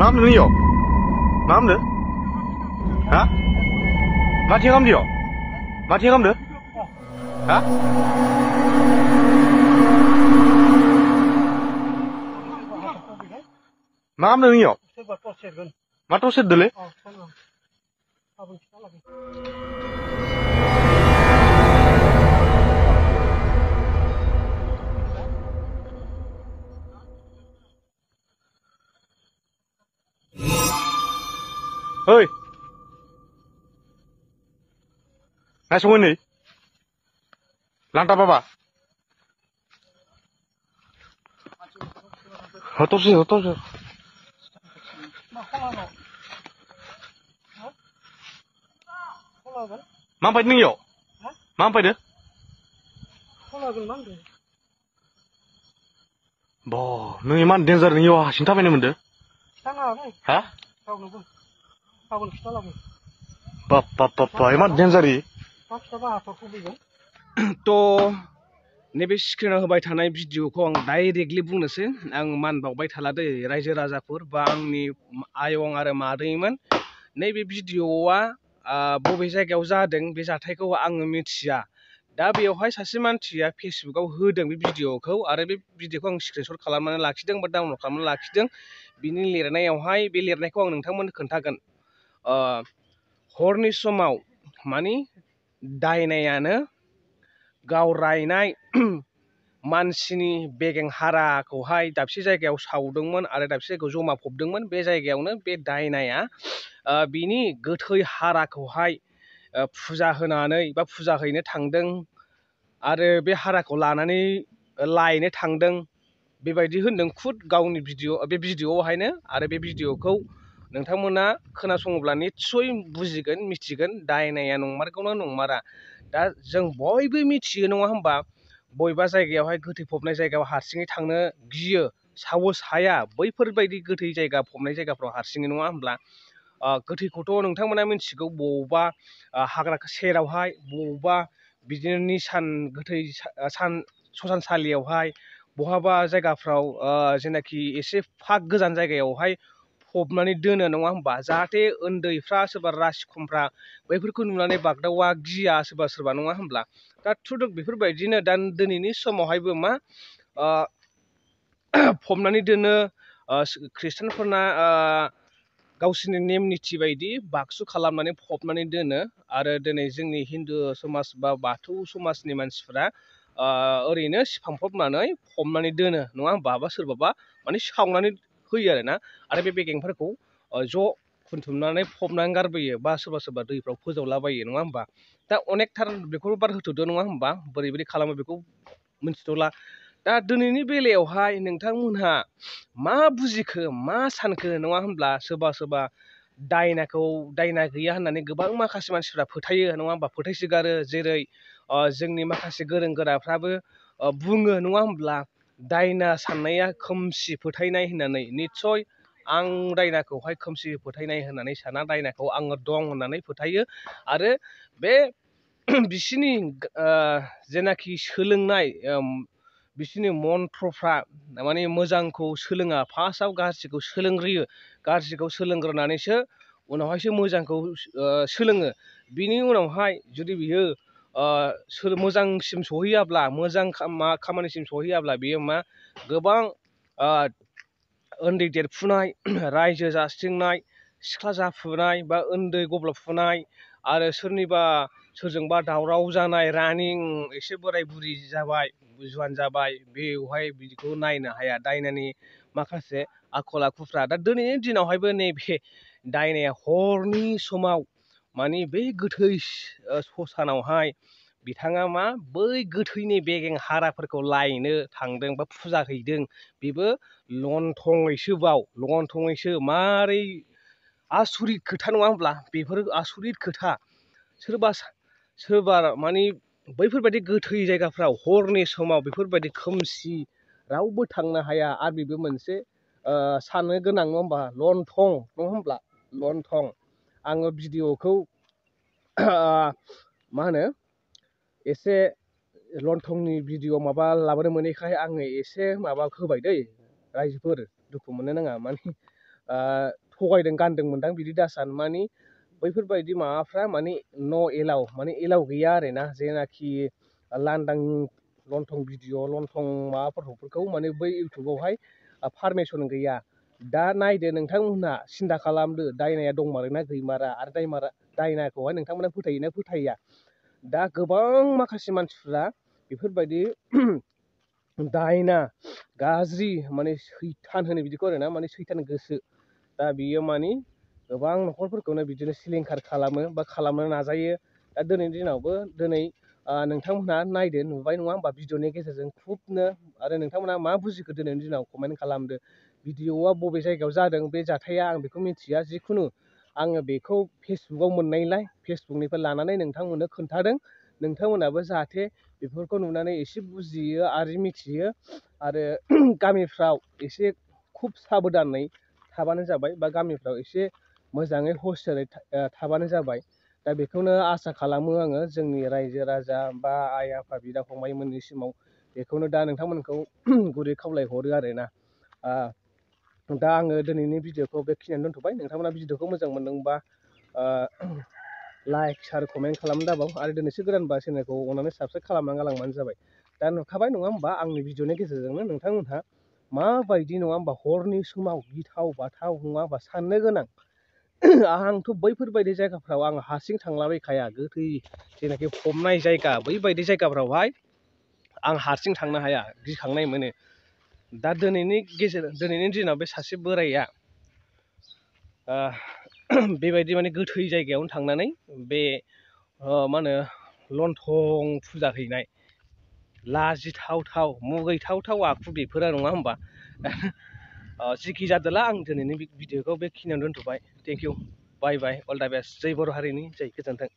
Mam ni yo. Mam de. Ha? Mati kam dia. Mati kam de. Ha? Mam ni yo. Mato set dele. Ơi, nãy xuống đi, lanta apa? Hotos sih. Mampai nih yo, mampai deh. Boh, nih man danger nih yo, cinta mana mende? Hah? Papa, emat danger ini. To नैबे स्क्रिनाव होबाय थानाय भिडिअखौ आं directly बुंनोसै आं मान बावबाय थाला दै रायजो राजाफोर बा आंनि आयं आरो मादैमोन नैबे भिडिअआ बबे जायगायाव जादों बे जाथायखौ आङो मिथिया दा बेवहाय सासे मानसिया फेसबुकाव होदों बे भिडिअखौ आरो बे भिडिअखौ आं स्क्रिनशट खालामनानै लाखिदों बा डाउनलड खालामनानै लाखिदों बिनि लिरनायावहाय बे लिरनायखौ आं नोंथांमोननो खोन्थागोन हरनि समाव मानि दायनायानो गाव रायनाय मानसिनि बेगें हाराखौहाय दाबसे जायगायाव सावदोंमोन आरो दाबसे जायगायाव जमा फबदोंमोन बे जायगायावनो बे दायनाया बिनि गोथै हाराखौहाय फुजा होनानै बा फुजा हैनो थांदों आरो बे हाराखौ लानानै लायनो थांदों बेबायदि होनदों खुद गावनि बे भिडिअआवहायनो आरो बे भिडिअखौ नोंथांमोना खोनासङोब्ला निस्सय बुजिगोन मिथिगोन दायनाया नंमारगौना नंमारा दा जों बयबो मिथियो नङा होमबा बबेबा जायगायावहाय गोथै फबनाय जायगायाव हारसिङै थांनो गियो साहस हाया बैफोरबायदि गोथै जायगा फबनाय जायगाफ्राव हारसिङै नङा होमब्ला गोथैखौथ' नोंथांमोना मिथिगौ बबावबा हाग्रा सेरावहाय बबावबा बिदिनो निसान गोथै ससानसालियावहाय बहाबा जायगाफ्राव जेनाखि एसे फाग गोजान जायगायावहाय फबनानै दोनो नङा होमबा जाहाथे उन्दैफ्रा सोरबा रासिखमफ्रा बैफोरखौ नुनानै बागदावा गिया सोरबा नङा होमब्ला दा थुदुक बेफोरबायदिनो दा दिनैनि समावहायबो मा फबनानै दोनो ख्रिस्टानफोरना गावसोरनि नेम निथि बायदि बाक्सु खालामनानै फबनानै दोनो आरो दिनै जोंनि हिन्दु समाज बा बाथौ समाजनि मानसिफ्रा ओरैनो सिफांफबनानै फबनानै दोनो नङा होमबा बा सोरबाबा माने सावनानै होयो आरोना आरो बे बेगेंफोरखौ ज' खुन्थुमनानै फबनानै गारबोयो बा सोरबा दैफ्राव फोजावलाबायो नङा होमबा दा अनेकथार बेखौ बार होथ'दो नङा होमबा बोरै खालामो बेखौ मिथिथ'ला दा दिनैनि बेलायावहाय नोंथांमोनहा मा बुजिखो मा सानखो नङा होमब्ला सोरबा दायना गैया होननानै गोबां माखासे मानसिफ्रा फोथायो नङा होमबा फोथायसोगारो जेरै जोंनि माखासे गोरों गोराफ्राबो बुङो नङा होमब्ला दायना साननाया खोमसि फोथायनाय होननानै निस्सय आं दायनाखौहाय खोमसि फोथायनाय होननानै साना दायनाखौ आङो दं होननानै फोथायो आरो बे बिसिनि जेनाखि सोलोंनाय बिसोरनि मन्त्रफ्रा माने मोजांखौ सोलोङा फार्स्टआव गाज्रिखौ सोलोंग्रोयो गाज्रिखौ सोलोंग्रोनानैसो उनावहायसो मोजांखौ सोलोङो बिनि उनावहाय जुदि बियो मोजांसिम सहैयाब्ला मोजां खामानिसिम सहैयाब्ला बियो मा गोबां उन्दै देरफुनाय रायजो जास्थिंनाय सिख्ला जाफुनाय बा उन्दै गब्लफुनाय आरो सोरजोंबा दावराव जानाय रानिं एसे बोराय बुरि जाबाय जुवान जाबाय बेवहाय बिदिखौ नायनो हाया दायनानि माखासे आखल आखुफ्रा दा दिनैनि दिनावहायबो नैबे दायनाया हरनि समाव मानि बै गोथै ससानावहाय बिथाङा मा बै गोथैनि बेगें हाराफोरखौ लायनो थांदों बा फुजा हैदों बेबो लंथङैसो मारै आसुरित खोथा नङा होमब्ला बेफोर आसुरित खोथा सोरबा मानि बैफोरबायदि गोथै जायगाफ्राव हरनि समाव बेफोरबायदि खोमसि रावबो थांनो हाया आरो बेबो मोनसे साननो गोनां नङा होमबा लंथं नङा होमब्ला लंथं आङो भिडिअखौ मा होनो एसे लंथंनि भिडिअ माबा लाबोनो मोनैखाय आङो एसे माबा होबाय दै रायजोफोर दुखु मोननो नाङा माने थगायदों गानदोंमोनदां बिदि दासान माने बैफोरबायदि माबाफ्रा माने एलाव गैया आरोना जेनाखि लांदां लंथं भिडिअ लंथं माबाफोरखौ माने बै इउटुबावहाय पारमिसन गैया। दा नायदो नोंथांमोनहा सिन्था खालामदो दायनाया दंमारोना गैमारा आरो दायनाखौहाय नोंथांमोना फोथायोना फोथाया। दा गोबां माखासे मानसिफ्रा बेफोरबायदि दायना गाज्रि माने सैथान होनो बिदिखौ आरोना माने सैथान गोसो दा बियो माने गोबां न'खरफोरखौनो बिदिनो सिलिंखार खालामो बा खालामनो नाजायो। दा दिनैनि दिनावबो नोंथांमोनहा नायदो नुबाय नङा होमबा भिडिअनि गेजेरजों खुबनो आरो नोंथांमोनहा मा बुजिखो दिनैनि दिनाव कमेन्ट खालामदो। भिडिअआ बबे जायगायाव जादों बे जाथाया आं बेखौ मिथिया जिखुनु आङो बेखौ फेसबुकाव मोननायलाय फेसबुकनिफ्राय लानानै नोंथांमोननो खोन्थादों। नोंथांमोनाबो जाहाथे बेफोरखौ नुनानै एसे बुजियो आरो मिथियो आरो गामिफ्राव एसे खुब साबधानै थाबानो जाबाय बा गामिफ्राव एसे मोजाङै हसियारै थाबानो जाबाय। दा बेखौनो आसा खालामो आङो जोंनि रायजो राजा बा आइ आफा बिदा फंबायमोननिसिमाव बेखौनो दा नोंथांमोनखौ गुरै खावलायहरो आरोना। दा आङो दिनैनि भिडिअखौ बेखिनियावनो दोनथ'बाय। नोंथांमोना भिडिअखौ मोजां मोनदोंबा लाइक शेयार कमेन्ट खालामनो दाबाव आरो दिनैसो गोदानबा चेनेलखौ अननानै साबस्क्राइब खालामना गालांबानो जाबाय। दा नुखाबाय नङा होमबा आंनि भिडिअनि गेजेरजोंनो नोंथांमोनहा माबायदि नङा होमबा हरनि समाव गिथाव बाथाव नङा होमबा साननो गोनां। आंथ' बैफोरबायदि जायगाफ्राव आं हारसिं थांलाबायखाया गोथै जेनाखि फबनाय जायगा बैबायदि जायगाफ्रावहाय आं हारसिं थांनो हाया गिखांनाय मोनो। दा दिनैनि दिनाव बे सासे बोराइया बेबायदि माने गोथै जायगायावनो थांनानै बे मा होनो लंथं फुजा हैनाय लाजिथावथाव मुगैथावथाव आखु बेफोरो नङा होमबा। जिखि जादोला आं दिनैनि भिडिअखौ बेखिनियावनो दोनथ'बाय। थेंक इउ बाय बाय अल दा बेस्ट जै बर' हारिनि जै गोजोन्थों।